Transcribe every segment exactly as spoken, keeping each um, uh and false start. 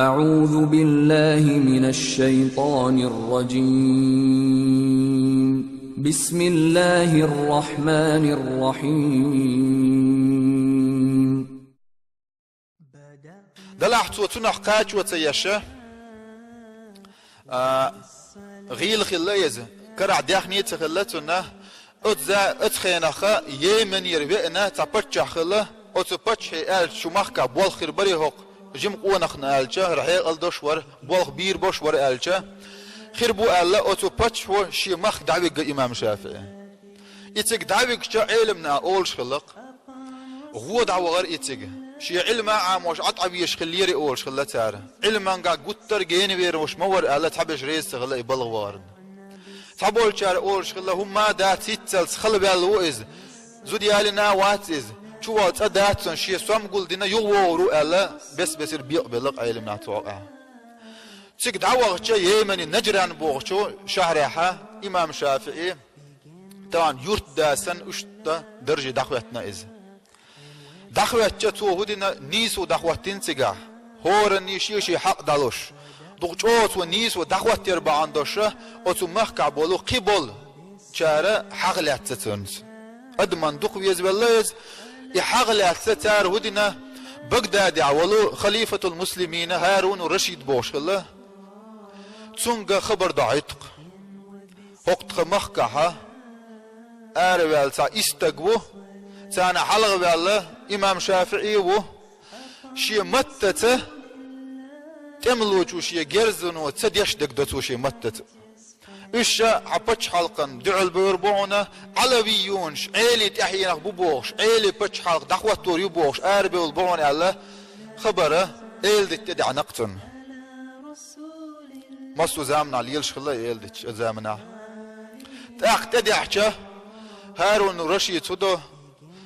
أعوذ بالله من الشيطان الرجيم. بسم الله الرحمن الرحيم. Делахь цо цунах кхачо ца еш, а, гӀийла хилла иза, карахь даьхни а ца хилла цунна. Оцу за-, оцу хенахь Йеменера веана цхьа паччахь хилла, оцу паччахье аьлча, шун махкахь болх хир барий хӀокху, жима къонахна аьлча, хӀара хьекъал долуш вара, болх бийр болуш вара аьлча, хир бу аьлла, оцу паччахьо шен махка дӀавигна имам ШафиӀи. И цига дӀавигча, Ӏеламнаха олуш хилла-кх: «ГӀо дӀавахара и цига. Шен Ӏилма Ӏамош Ӏа тӀе везаш хиллера и», олуш хилла цара. Ӏилманга гуттар а генавер ваш ма вара аьлла, цхьаберш реза ца хилла и балха вахарна. Цхьаболчара олуш хилла: «ХӀумма а дац, хӀинццалц хала ваьлла ву иза. Зуда ялийна а вац иза. Чу ваха цӀа дац цунна, шен сом гулдина юхавогӀур ву», аьлла, бес-бесара бекъабелла-кх Ӏеламнаха цу хьокъехь. Цига дӀавахча, Йемене Наджран бохучу шахьарехь имам ШафиӀи тахана юьртда санна иштта дарже дӀахӀоьттина иза. ДӀахӀоьттича, цо хӀун дина, нийсо дӀахӀоттийна цигахь, хӀоранна шен-шен хьакъ дӀалуш. Дукха чӀогӀа цо нийсо дӀахӀоттор бахьана долуш, оцу махкахь болу кхин болчара хьагӀ лаьцна цуьнца. Адаман дукха везавелла иза, и хьагӀ лаьцна цара хӀун дина, Багдадехь волу халифатул-муслимина ХӀарун Рашид бохуш хилла, цуьнга хабар дохьуьйту-кх: «ХӀокху тхан махкахь араваьлла цхьа исс стаг ву, царна хьалха ваьлла имам ШафиӀи а ву, шен маттаца, тӀемалочо шен герзано ца деш дерг до цо шен маттаца. Уьш ша хьан пачхьалкхана дуьхьал бевр бу хьуна, Ӏалавиюнаш Ӏелин тӀаьхьенах бу бохуш, Ӏелин пачхьалкх дӀахӀоттор ю бохуш, арабевлла бу хьуна», аьлла, хабар Эладита тӀе даьхьна-кх цунна. Массо а заманахь лелаш хилла и Эладита, оцу заманахь. ТӀаккха тӀедеӀча, ХӀарун Рашида хӀун до,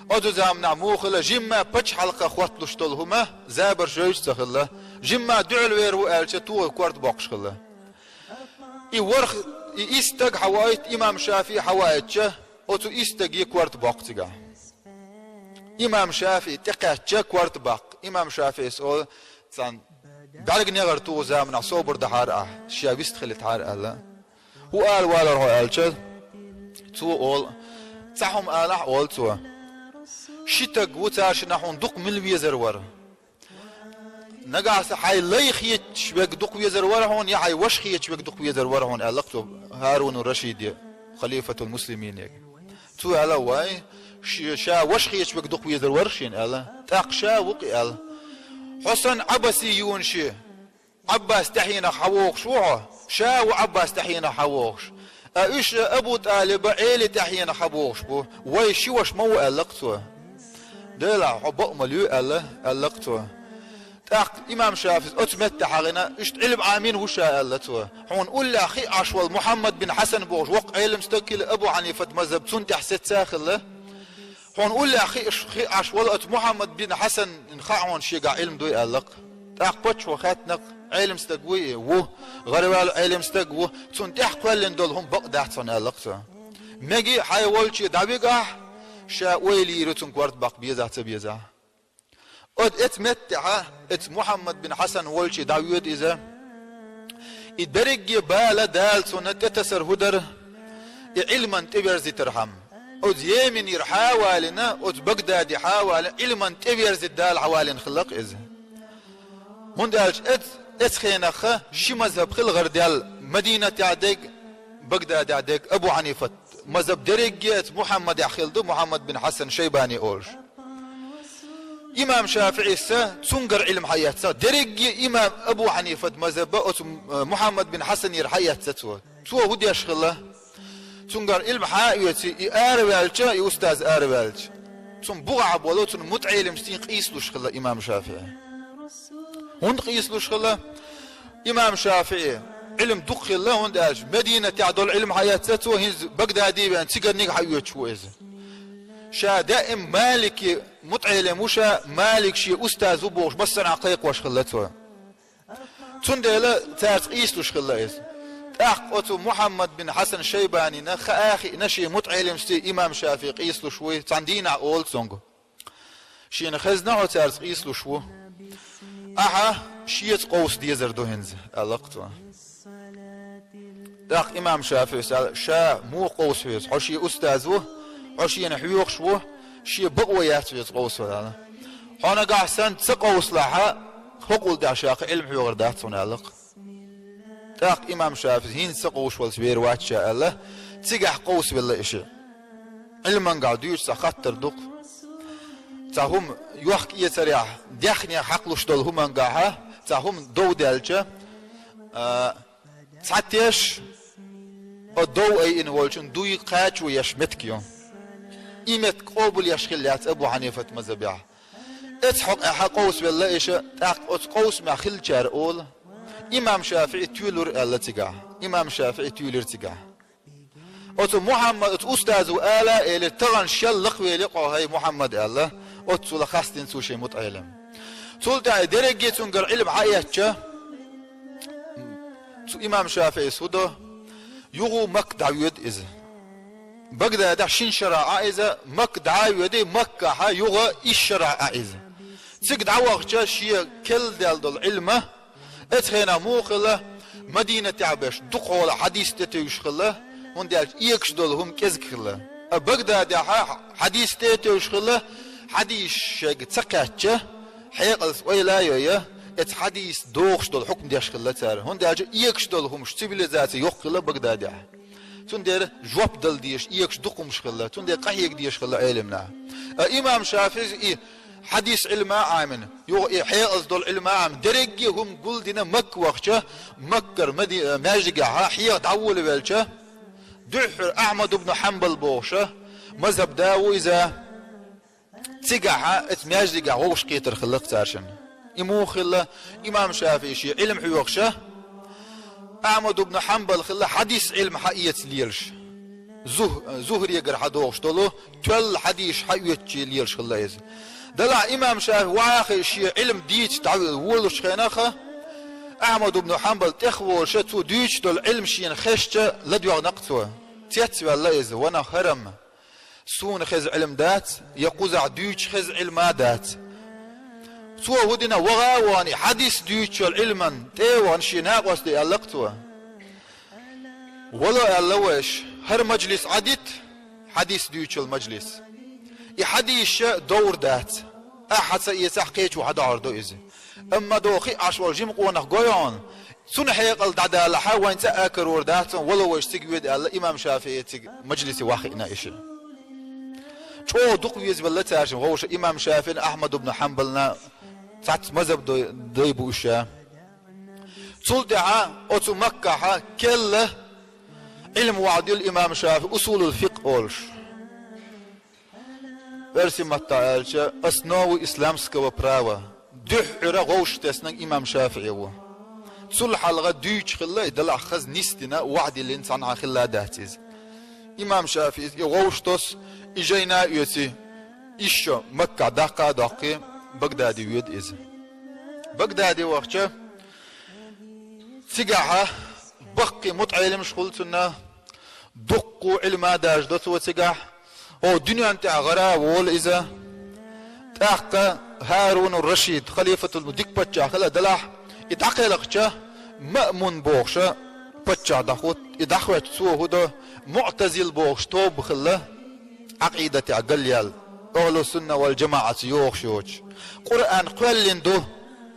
оцу заманахь муха хилла, жимма пачхьалкхах хӀотталуш долу хӀума, забарш йовза ца хилла, жимма дуьхьал вер ву аьлча, тухий корта боккхуш хилла. И ворхӀ, и исс стаг хьавоуьйту, имам ШафиӀи хьавоуьйтуча, оцу исс стаге корта боккху цигахь. Имам ШафиӀи тӀекхаьчча, корта баккха. Имам ШафиӀис олу царна: «БӀаьрг негӀар туху заманахь собар дахьара ахь, ша вист хилийтахьара», аьлла. «ХӀун ала валара хьо?» аьлча, цо олу: «Цхьа хӀума алахь», олу цо. «Ши стаг ву, царшинахь хьуна дукха мила везар вара? Нагахь санна хьайн лай хеташ верг дукха везар вара хьуна, я хьайн ваша хеташ верг дукха везар вара хьуна», аьлла-кх цо ХӀарун Рашиде, халифатул-муслимине. Цо аьлла: «Вай, ш-, ша ваша хеташ верг дукха везар вара шена», аьлла. «ТӀаккха ша ву-кх и», аьлла. «Хьо санна Ӏаббасиюнаш Ӏаббас тӀаьхьенах хьавогӀуш ву хьо, ша ву Ӏаббас тӀаьхьенах хьавогӀуш. А уьш Абу ТӀалиба Ӏелин тӀаьхьенах хьабогӀуш бу. Вай ши ваша ма ву», аьлла-кх цо. «Делахь, хьо бакъ ма луьй», аьлла, аьлла-кх цо. ТӀаккха имам ШафиӀис оцу метте хьахийна, иштта Ӏилма Ӏамийна ву ша, аьлла цо. «Хьуна уллехь хи Ӏаш волу Мухьаммад бин Хьасан бохуш воккха Ӏелам стаг хилла, Абу Хьанифат мазхӀаб цунна тӀехь сецна хилла. Хьуна уллехь хи Ӏаш, хи Ӏаш волу оцу Мухьаммад бин Хьасанна хаа хьуна шегахь Ӏилма дуй», аьлла-кх. ТӀаккха паччахьо хаьттина-кх: «Ӏелам стаг вуй и?» «Ву». «ГӀараваьлла Ӏелам стаг ву. Цунна тӀехь кхоьллина долу хӀума бакъ дац хьуна», аьлла-кх цо. «Мега хьайн волче дӀавигахь, ша ойла йийр ю цунна корта баккха, безахь ца безахь». Оцу, эцу меттехьа, эцу Мухьаммад бин Хьасан волче дӀавоьду иза. И берриге бала Дала цунна тӀетасар хӀун дара, и Ӏилман тӀеверзийтархьама. Оцу Йеменера хьа а валийна, оцу Багдаде хьа а валийна, Ӏилман тӀеверзийта Дала хьавалийна хилла-кх иза. ХӀунда аьлча эц-, эцу хенахха ши мазхӀаб хилла гӀардаьлла, Мадинатехь дерг, Багдадехь дерг, Абу Хьанифат мазхӀаб дерриге а эцу Мухьаммадехь хилла ду, Мухьаммад бин Хьасан Шайбани олуш. Имам ШафиӀис цуьнгара Ӏилма хьаэцна, дерриге а имам Абу Хьанифат мазхӀаб оцу, э, Мухьаммад бин Хьасанера хьаэцна цо. Цо хӀун деш хилла? Цуьнгара Ӏилма хьа а оьций, и араваьлча, и устаз араваьлча, цунна бухахь болу цуьнан мутаӀеллимашций къийсалуш хилла имам ШафиӀи. ХӀунда къийсалуш хилла? Имам ШафиӀи Ӏилма дукха хилла, хӀунда аьлча Мадинатехь долу Ӏилма хьаэцна цо, хӀинца Багдаде веана цигарниг хьаоьцуш ву иза. Ша даим Малики мутаӀеллим ву ша, Малик шен устаз ву бохуш массарна кхайкхош хилла цо. Цундела цаьрца къийсалуш хилла иза. ТӀаккха оцу Мухьаммад бин Хьасан Шайбанина хаа а хиъна шен мутаӀеллимашций имам ШафиӀи къийсалуш вуй, цхьана дийнахь олу цуьнга: «Шена хезна хьо цаьрца къийсалуш ву. Ахьа Шеца къовса дезар ду хӀинца, аьлла-кх цо. ТӀаккха имам ШафиӀис аьлла: «Ша муха къовса хьоьца? Хьо шен устаз ву, хьо шена хьоьхуш ву, шен бакъо яц хьоьца къовса», аьлла. «Хьо нагахь санна ца къовсалахь, хӀокхул тӀехь ша кхы Ӏилма хьоьхур дац хьуна», аьлла-кх. ТӀаккха имам ШафиӀис: «ХӀинца ца къовсаш валц вер вац ша», аьлла. Цигахь къовсавелла и шиъ. Ӏилмангахь дуьйцуш цхьа хаттар ду-кх. Цхьа хӀума йохка-эцарехь, даьхнех хьакхалуш долу хӀумангахьа, цхьа хӀума дов даьлча, а, цхьа теш, о, дов айина волчун дуй кхачо еш меттиг ю. И меттиг къобал еш хилла яц Абу Хьанифат мазхабехь. Эцу хьокъехь къовсавелла и шиъ, тӀаккха оцу къовсамехь хиллачара олу: «Имам ШафиӀи туьйлура», аьлла цигахь. Имам ШафиӀи туьйлира цигахь. Оцу Мухьаммад, оцу устазо ала а элира: «Тахана шел лакхавелла хьо, хӀай Мухьаммад», аьлла, оццула хастина цо шен мутаӀелим. Цул тӀаьхьа дерриге цуьнгара Ӏилма хьаэцча, цу имам ШафиӀис хӀун до? Юха Макка дӀавоьду иза. Багдадехь шина шарахь Ӏа иза, Макка дӀа а воьду, Маккахьа юха исс шарахь Ӏа иза. Цига дӀавахча, шен керла даьлла долу Ӏилма, эцу хенахь муха хилла, Мадинатехь беш дукхахьолахь хьадис тӀетуьйсуш хилла, хӀунда аьлча эгаш долу хӀума кӀезиг хилла. А Багдадехьа хьадис тӀетуьйсуш хилла, хьадис шайга ца кхаьчча, хьекъалца ойла а йой, эцу хьадис дохуш долу хьукм деш хилла цара, хӀунда аьлча эгаш долу хӀумаш, цивилизаци йоккха хилла Багдадехь. Цундела жоп дала дезаш эгаш дукха хӀумаш хилла, цундела къахьега дезаш хилла Ӏелам нах. А имам ШафиӀис и хьадис Ӏилма а Ӏамина, юха и хьекъалца долу Ӏилма а Ӏамина, дерриге а хӀума гулдина Макка вахча, Маккара Мади-, маьждигехьа хьеха дӀаволавелча, дуьххьара Ахьмад ибн Хьанбал бохуша, мазхаб да ву иза, цигахьа, эцу маьждигехь вовшахкхетар хилла-кх цаьршинна. И муха хилла? Имам ШафиӀи шен Ӏилма хьоьхуша, Ахьмад ибн Хьанбал хилла хьадис Ӏилма хьаэца лелаш. Зух-, Зухрегара хьадогӀуш долу тоьлла хьадисаш хьаоьцучий лелаш хилла иза. Делахь имам ШафиӀи вахьа а шен Ӏилма дийца дӀаволучу хенахьа, Ахьмад ибн Хьанбал тӀехволуша, цо дуьйцуш долу Ӏилма шена хезча, ладоьгӀна-кх цо. Цецваьлла иза, ванах хӀарам. Суна хеза Ӏилма дац, я кхузахь дуьйцуш хеза Ӏилма а дац. Цо хӀун дина, ваха а вахана, и хьадис дуьйцучу Ӏилман тӀе а вахана, шен накъостий аьлла-кх цо: «Вало, — аьлла, — вайша, хӀара мажлис Ӏадита, хьадис дуьйцучу мажлис. И хьадисаша довр дац. Ахьа ца эцахь, кхечо хьадохьур ду иза. Амма дохи Ӏаш волу жима къонах гой хьуна, цунна хьекъал дӀадалахьа, вайн цӀа а карор дац, вало, вайша цига воьду», — аьлла, имам ШафиӀи цига мажлисе вахиъна и шиъ. ЧӀогӀа дукха везавелла цаьршинна вовша имам ШафиӀина, Ахьмад ибн Хьанбална, цхьацца мазхаб дай, дай бу уьш ша. Цул тӀаьхьа оцу Маккахьа керла Ӏилма вахьа дилла имам ШафиӀи, усулул фикъхӀ олуш. Оьрсийн маттахь аьлча, основы исламского права. Дуьххьара вовшахтеснарг имам ШафиӀи ву. Цул хьалха дуьйцуш хилла и, делахь хаза нисдина, вахьа диллина цхьанхьа хилла а дац иза. Имам ШафиӀис и вовшахтосу, и жайна а оьций, ишшо Маккахь даккха а доккхий, Багдаде воьду иза. Багдаде вахча, цигахьа баккхий мутаӀелимаш хуьлу цунна, дуккха Ӏилма а даржадо цо цигахь, хӀокху дуьнен тӀехь гӀара а волу иза. ТӀаккха ХӀарун ар-Рашид, халифатул, дика паччахь хилла делахь, и дӀакхелхича, Маъмун бохуша паччахь дӀахӀутту, и дӀахӀоьттича цо хӀун до, муӀтазил бохуш тоба хилла, Ӏакъидатехь галъяьлла, ахьлу сунна вал жамаӀатца йогӀуш йоцуш. Къуръан кхоьллина ду,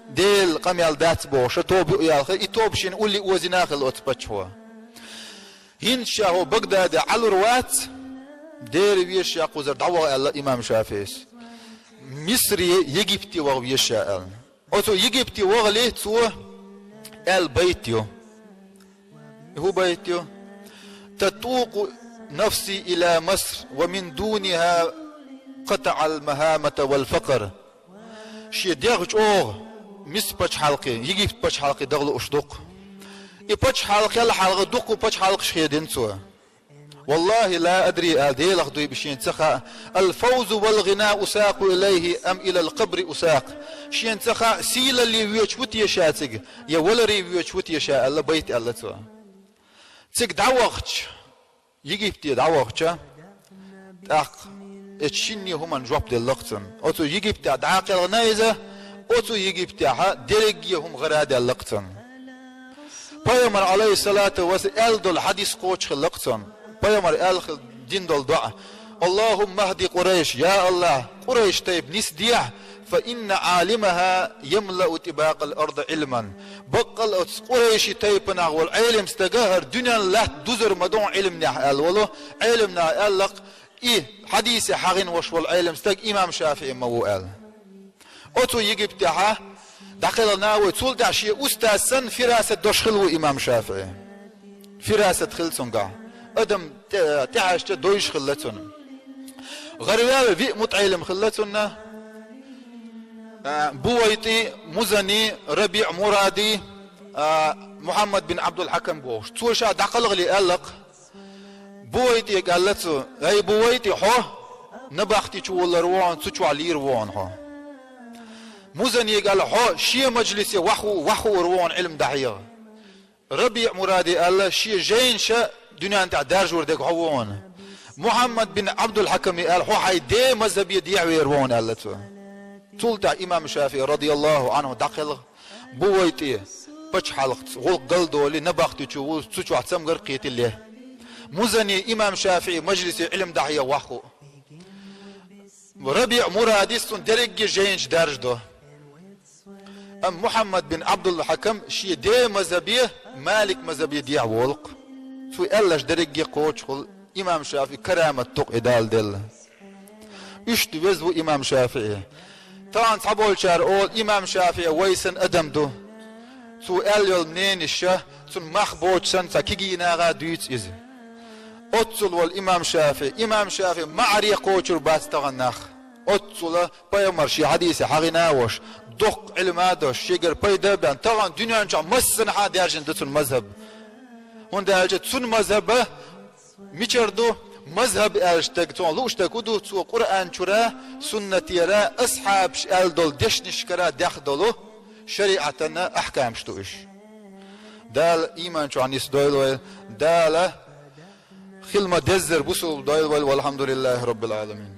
Делан къамел дац бохуша тоба юкъаялла, и тоба шена улле озийна а хилла оцу паччахьо. ХӀинца ша хӀокху Багдаде Ӏалур вац, Дела веза ша кхузара дӀаваха, аьлла имам ШафиӀис. Мисре, Египте ваха веза ша, аьлла. Оцу Египте вахале цо аьлла байт ю. ХӀун байт ю? «Татуку нафси иля Маср, ва мин дуниха къатаӀал махамата вал факър». Шен дегӀ чӀогӀа Миср пачхьалкхе, Египет пачхьалкхе даха лууш ду-кх. И пачхьалкх хилла хьалха дуккха пачхьалкхаш хедина цо. «Валлахи ла адри», — аьлла, Делах дуй бу, шена ца хаьа, «алфавзу вал гъина усакъу илайхи ам илал къабри усакъ». Шена ца хаьа, сийлалле воьдуш ву те ша цига, я валаре воьдуш ву те ша, аьлла, байт аьлла цо. Цига дӀавахча, Египте дӀавахча, тӀаккха эцу шинне хӀуманна жоп делла-кх цунна. Оцу Египтехь дӀакхелхина иза, Оцу Египтехьа дерриге хӀума гӀарадаьлла-кх цунна. Пайхамар, алейхиссалату вассалам, аьлла долу хьадис кхочуш хилла-кх цунна. Пайхамар аьлла хилла дина долу доӀа: «Аллахумма хӀди Къурайш», я Аллахь, Къурайш тайпа нисдехьа, «фа инна Ӏалимаха ямлау тӀибакъал арда Ӏилман». Баккъал оцу Къурайши тайпанах волу Ӏелам стага хӀара дуьненна латта дузур ма ду Ӏилманехь аьлла волу Ӏелам наха аьлла-кх, и хьадисе хьагӀина волуш волу Ӏелам стаг имам ШафиӀи ма ву аьлла. Оцу Египтехьа дӀакхелхина вай, цул тӀаьхьа шен устаз санна фирасат долуш хилла ву имам ШафиӀи. Фирасат хилла цуьнгахь. Адам тӀе-, тӀехьаьжча дойуш хилла цунна. ГӀараваьлла виъ мутаӀеллим хилла цунна. А, БувайтӀи, Музани, РабиӀ Муради, а, Мухьаммад бин Ӏабдул-Хьакам бохуш. Цо ша дӀакхалхале аьлла-кх. БувайтӀе аьлла цо: «ХӀай БувайтӀи, хьо набахти чу воллар ву хьуна, цу чохь лийр ву хьуна хьо». Музане аьлла: «Хьо шен мажлисе ваху-, вахуур ву хьуна Ӏилма дӀахьеха». РабиӀ Муради аьлла: «Шен жайнаша дуьнен тӀехь даржор дерг хьо ву хьуна». Мухьаммад бин Ӏабдул-Хьакаме аьлла: «Хьо хьайн ден мазхӀабе дехьавер ву хьуна», аьлла цо. Цул тӀаьхьа имам ШафиӀи, радияллаху Ӏанху, дӀакхелха. БувайтӀе пачхьалкхаца гӀуллакх галдолий, набахти чу ву, цу чохь цамгар кхетий ле. Музани имам ШафиӀи мажлисе Ӏилма дӀахьеха ваху. РабиӀ Мурадис цунна дерриге жайнаш даржадо. Амма Мухьаммад бин Ӏабдул-Хьакам шен ден мазхӀабе, Малик мазхӀабе дехьаволу-кх. Цо аьлларш дерриге кхочуш хуьлу, имам ШафиӀи карамат ду-кх и Дала делла. Иштта веза ву имам ШафиӀи. Тахана цхьаболчара олу, имам ШафиӀи вай санна адам ду. Цо аьлла йолу мнениеша, цунна мах боцуш санна, цхьа кегий наха дуьйцу иза. Оццул волу имам ШафиӀи, имам ШафиӀи маӀаре кхочур бац тахана нах. Оццула пайхамар шен хьадисе хьагӀина а волуш, доккха Ӏилма а долуш, шегара пайда а баьхна, тахана дуьнен чохь массанхьа а даьржина ду цуьнан мазхӀаб. ХӀунда аьлча цуьнан мазхӀаба мичара ду? МазхӀаб аьлла стаг, цунах лууш стаг хӀун ду? Цо Къуръан чуьра, суннатера, асхьабаша аьлла долу дешнашкара дехна долу шариӀатана ахькамаш ду уьш. Дала иман чохь нисдойла вай, Дала хила ма-деззара бусулба дойла вай, валхьамдулиллахӀи роббил Ӏаламин.